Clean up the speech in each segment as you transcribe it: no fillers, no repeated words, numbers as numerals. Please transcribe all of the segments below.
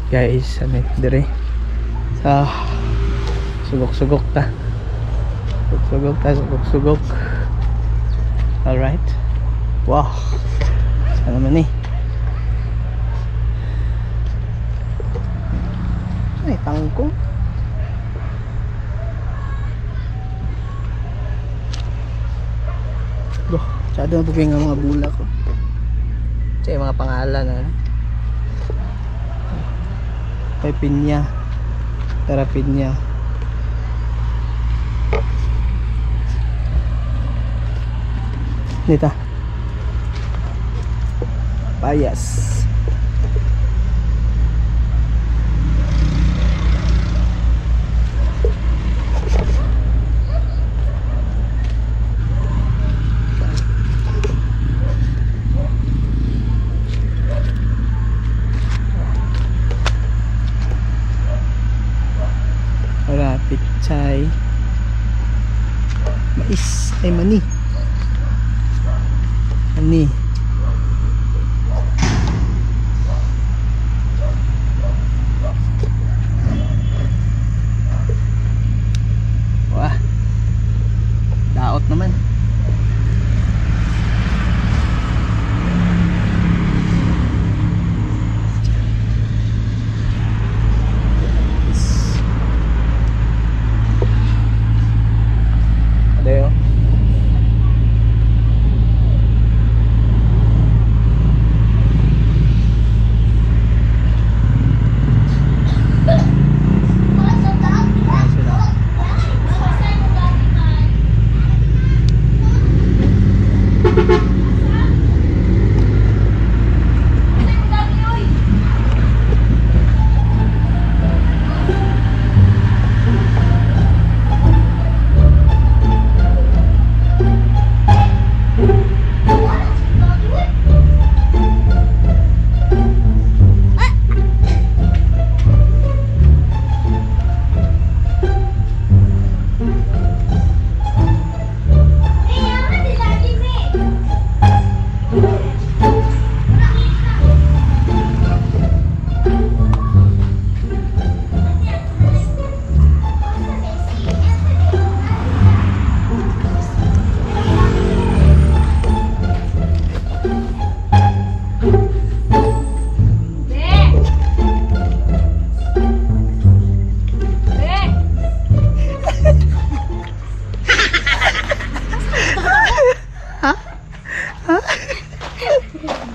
Guys, ano dire. Sa sugok-sugok ta. Sugok-sugok ta, sugok-sugok. Alright. Wow. Sana naman eh. Ay, tangkong. Go, tsada na po kayo nga mga bulak ko. Tsaka yung mga pangalan ha. Kay Pinya. Tara Pinya. Dito. Payas. Wala, pichay. Mais. Ay, mani. Mani. Wah. Daot naman. Adeo.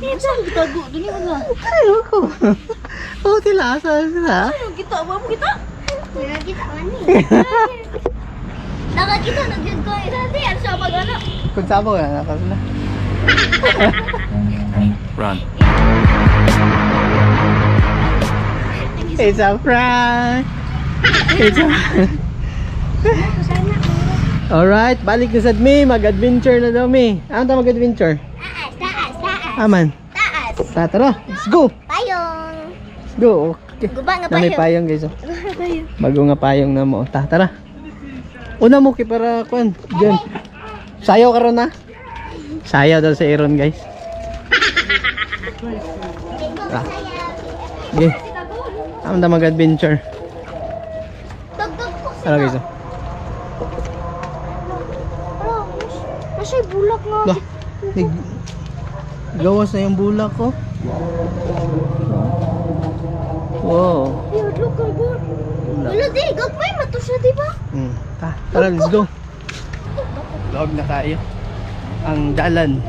Ayan sila. Saan gitago? Dili mo na. Ayaw ko. Oh, sila. Saan sila? Ano kita? Wa mo kita? Nakakita man eh. Nakakita na gyud ko. Dati ano siya pag ano? Kung saan mo, nakakas na. Run. It's a prank! It's a... Alright, balik na sad mi. Mag-adventure na daw mi. Ano ta mag-adventure? Taas, taas, taas. Aman. Taas. Ta, tara, let's go! Payong. Let's go. Okay. Guba nga Na may payong. payong guys. Oh. Guba nga payong. Bago nga payong na mo. Ta, tara. Una mo kay para kwan. Diyan. Sayaw karon na. Sayaw daw sa Aaron guys. Ah. Okay. Amo ta mag-adventure. Dagdag ko Tara guys. Oh. Ala, nasa bulak nga. Lah, nag gawas na yung bulak ko. Wow. Ay, look kay bur. Wala di, gagmay man to siya, di ba? Ta, tara, let's go. Log na tayo. Ang dalan.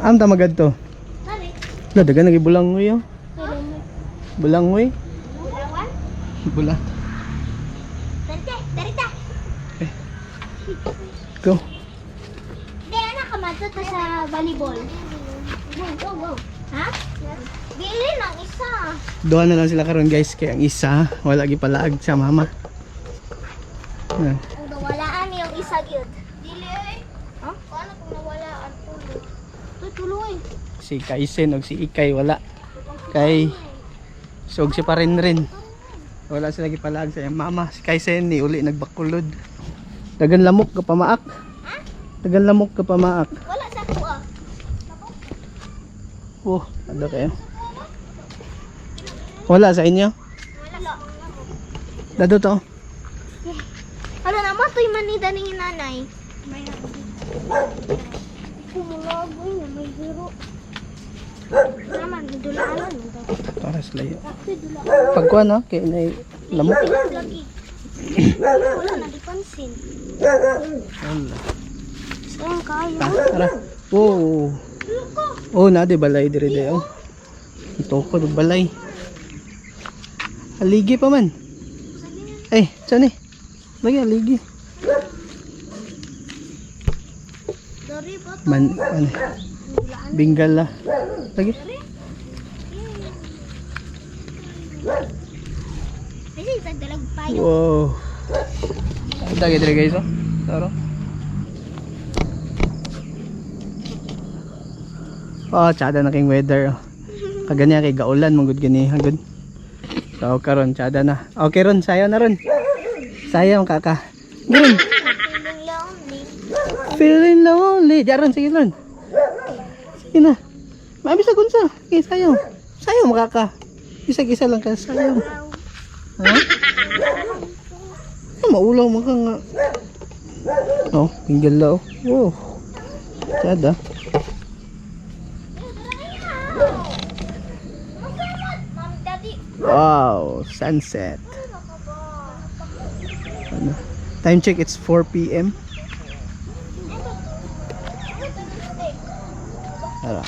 Am ta magad to? Sabi. La dagan nagi bulangoy oh. Bulangoy. Bulawan? Bulat. Darita, darita. Go. Di, anak ka man to sa volleyball. Go, go, go. Ha? Bili ng isa. Duha na lang sila karon guys kay ang isa wala gipalaag sa mama. Yan. Kung nawalaan yung isa gyud. Dili eh. Ha? Paano kung nawalaan tulo? Tuy tuloy. Si Kaisen og si Ikay wala. Kay sug si parin rin. Wala sila gipalaag sa iyang mama. Si Kaisen ni uli nagbakulod. Dagan lamok ka pamaak. Dagan lamok ka pamaak. Wala sa kuha. Oh, ano kayo? Wala sa inyo? Wala. Dado to. Ano naman to'y manida ni nanay. Kumulagoy na may hero. Naman, dulaan. Para sa layo. Pagkuha na, kay na lamok. Lagi. Wala na di pansin. Wala. Sayang kayo. Ah, tara. Oh. Oh, na di balay dire de oh. Ito ko balay. Aligi pa man. Eh, saan eh? Lagi aligi. Dari ba to? Man, ano? Bingala. Lagi. Kasi sa dalag payo. Wow. Dagi dire guys oh. Taro. Oh, tsada na king weather. Oh. Kaganya kay gaulan man gud gani hagod. So karon tsada na. Okay ron, sayo na ron. Sayo kaka. Ron, Feeling lonely. feeling lonely. Diyan ron, sige ron. Sige na. Maabis sa gunsa. Okay, sayo. Sayo makaka. Isag-isa lang ka sayo. Ha? Ay, maulaw man ka nga. Oh, tinggal la oh. Oh. Tsada. Mom, Daddy. Wow, sunset. Ano? Time check, it's 4 p.m. Tara.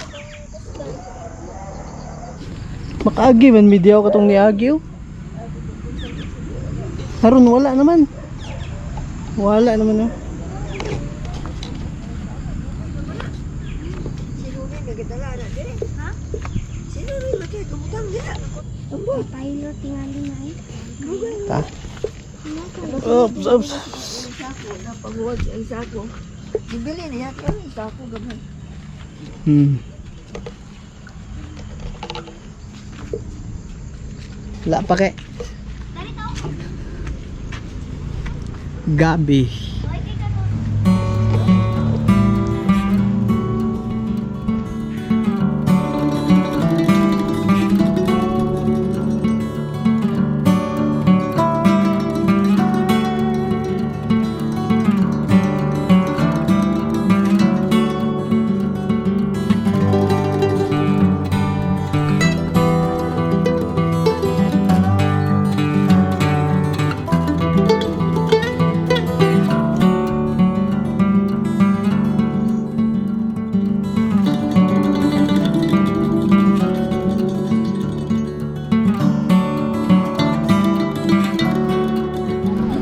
Makaagi man media ko katong niagi oh. Karon wala naman. Wala naman oh. Pilot tingali na eh. Ta. Oops, oops. Sako na paghuwag ay sako. Bibili niya kami sako gamay. Wala pa kay. Gabi.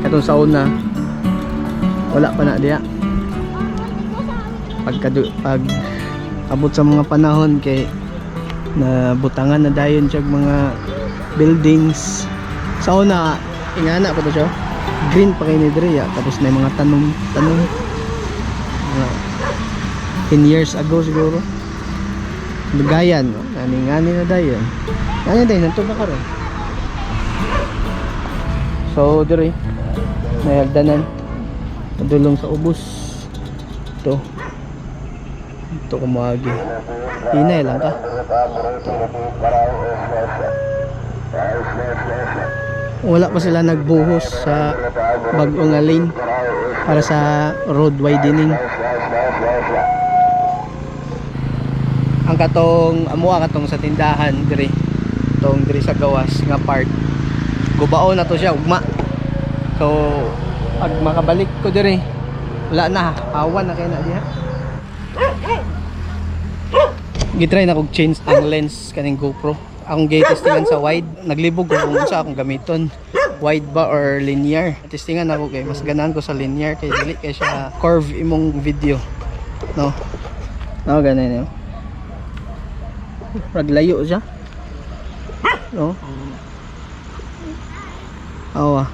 Katong sa una, wala pa na diya. Pagka pag abot sa mga panahon kay na butangan na dayon siya mga buildings. Sa una, ingana pa to siya. Green pa kay ni diri ya. Tapos na yung mga tanom, tanom. Mga 10 years ago siguro. Lugayan, no? Ngani-ngani na dayon. Ngani dayon, nanto ba karon? So, diri nahagdanan padulong sa ubos. Ito. Ito kumuagi. Hinay lang ka. Wala pa sila nagbuhos sa bag-o nga lane para sa road widening. Ang katong amuha katong sa tindahan diri. Tong diri sa gawas nga part. Gubao na to siya ugma. So pag makabalik ko diri, wala na, awan na kay na diha. Gitry na kog change ang lens kaning GoPro. Akong gi-testingan sa wide, naglibog ko kung unsa akong gamiton. Wide ba or linear? Testingan ako kay mas ganahan ko sa linear kay dili kay siya curve imong video. No. No, ganun yun. Raglayo siya. No. Awa.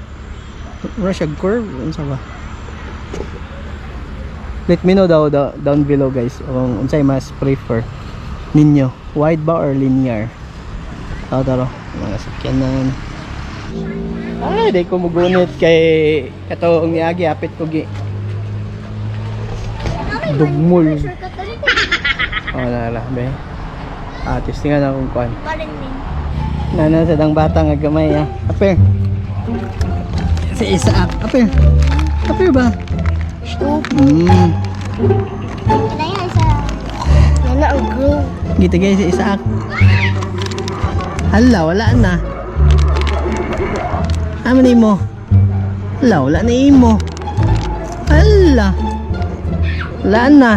Wala siya curve. Unsa ba? Let me know daw, down below guys kung unsay mas prefer ninyo. Wide ba or linear? Taro taro. Mga sakyanan. Ay, di ko mugunit kay katong niagi apit ko gi. Dugmol. Shortcut dali. Oh, na la, be. Ah, testingan akong kuan. Parang din. Nana sa dang bata nga gamay ah. Aper. Si Isaac. Aper. Aper ba? Kaya isa. Nana ang grow. Gitagay si Isaac. Hala, wala na. Amo na imo. Hala, wala na imo. Hala. Wala na.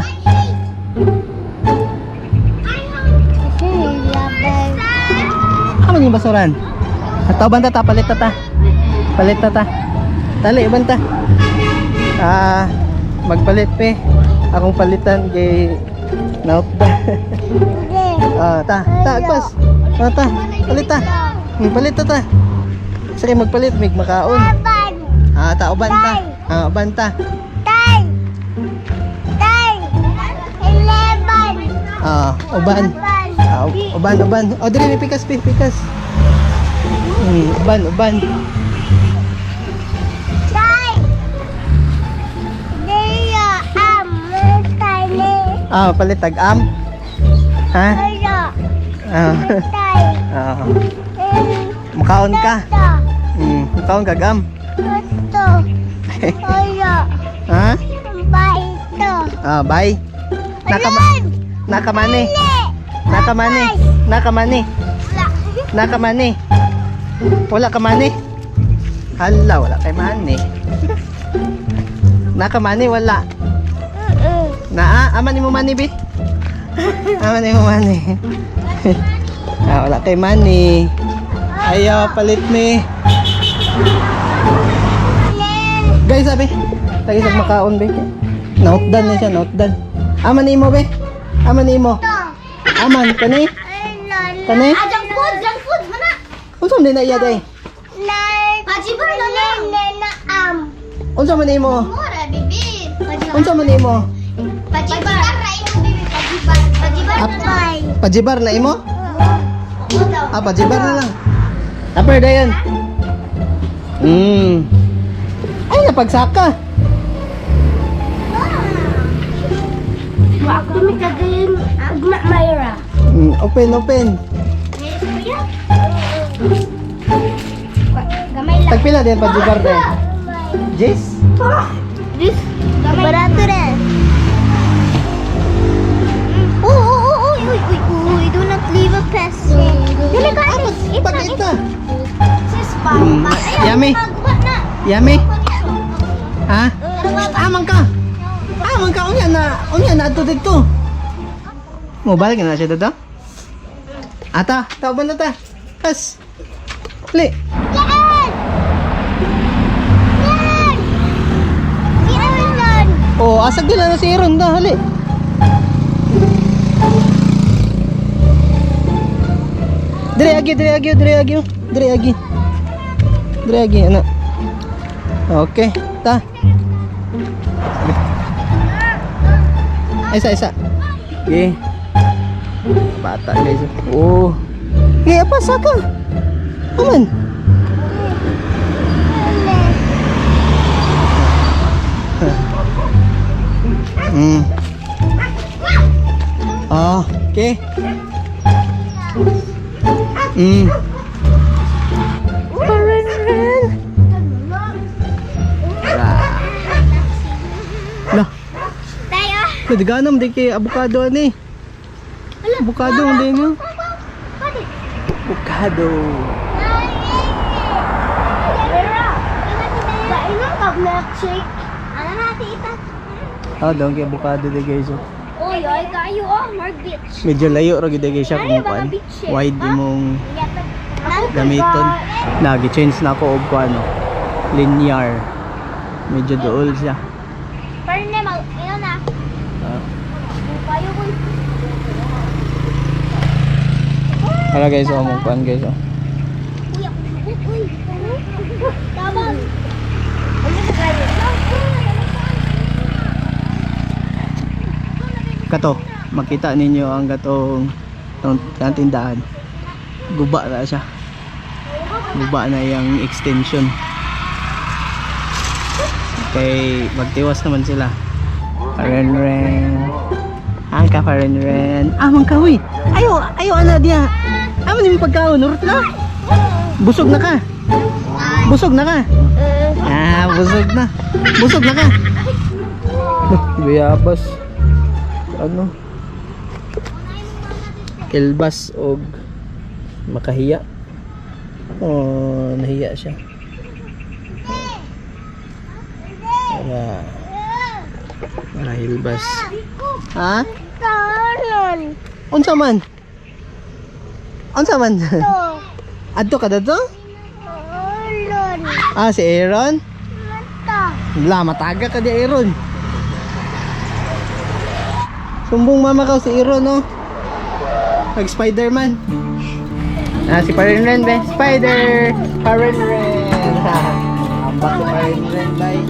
Amo na yung basuran. Ato banta ta, palit ta ta. Palit ta ta. Dali, banta. Ah, magpalit pe. Akong palitan kay nautda. Ah, ta, ta, agpas. Ah, ta, palit ta. Palit ta ta. Sige, magpalit, mig makaon. Ah, ta, uban ta. Ah, uban ta. Ah, uban. Ah, uban, uban. Oh, dili may pikas, pi, pikas. Uban, uban. Ah, palit tag am. Ha? Ah. Ah. Makaon ka. Makaon ka gam. Ha? Ah, bye. Nakama Nakamani. Nakamani. Nakamani. Nakamani. Wala ka mani. Hala, wala kay mani. Nakamani wala. Naa, ama ni mo mani bi? Ama ni mo mani. Ah, wala kay mani. Ayaw, palit ni. Guys, sabi. Tagi sa makaon be. Nautdan na siya, nautdan. Ama ni mo be? Ama ni mo. Aman kani? Kani? Ah, junk food, junk food, mana? Unsa man na iya day? Pajibar na lang. Unsa man nimo? Mura, bibi. Unsa man nimo? Pajibar. Pajibar ra imo, bibi. Pajibar. Pajibar na lang. Pajibar na imo? Oo daw. Ah, pajibar na lang. Upper dayon. Ay, napagsaka. Wa ako mi kagayon ugma Myra. Open, open. Gamay lang. Tagpila din pajibar din. Jis? This barato rin. Oh, oh, oh, uy, uy, uy, do not leave a peso. Dili ka, Pag ita. Sis, pa. Yummy. Magbuhat na. Yummy. Ha? Amang ka. Amang ka unya na, unya na adto didto. Mo balik na siya dito. Ata, tao na ta. Pas. Li. Yan! Yan! Si Aaron! Oh, asag nila na si Aaron da, hali. Dire agi, dire agi, dire agi. Dire agi. Dire agi, ana. Okay, ta. Isa, isa. Okay. Bata guys. Oh. Okay, apa saka? Aman. Ah, okay. Lah, Tayo! nadiganam di kay avocado ani. Avocado hindi no. Avocado. Kainom ka milkshake. Ano natin ita? Ah, doon kay avocado di guys. Oh. Uy, ay kayo oh, Mark Beach. Medyo layo ra gid guys siya Ay, kung mga kuan. beach eh. Wide Ha? imong gamiton. Nagi change na ako og kuan ano, linear. Medyo duol siya. Pero na, mag, ino na. Ah. Kayo ko. Tara guys, oh, mong kuan guys oh. Uy, ako. Uy, uy. Tabang. Ano sa kayo? Kato, makita ninyo ang katong tong kanang tindahan. Guba na siya. Guba na yung extension. Kay magtiwas naman sila. Ren ren. Ang ka Ren. Ah, man ka, huy. Ayo, ayo ana diya. Amo ni pagkaon, urot na. Busog na ka. Busog na ka. Ah, busog na. Busog na ka. Guyabas. Ano? Kilbas og makahiya. Oh, nahiya siya. Para para hilbas. Ha? Tanon. Unsa man? Unsa man? To. Adto ka dadto? Tanon. Ah, si Aaron? Mata. La, mataga ka di Aaron. Sumbong mama ka si Aaron, no? Nag Spider-Man. Ah, si Parin Ren, be. Spider! Parin Ren! Ambak si Parin Ren, bye.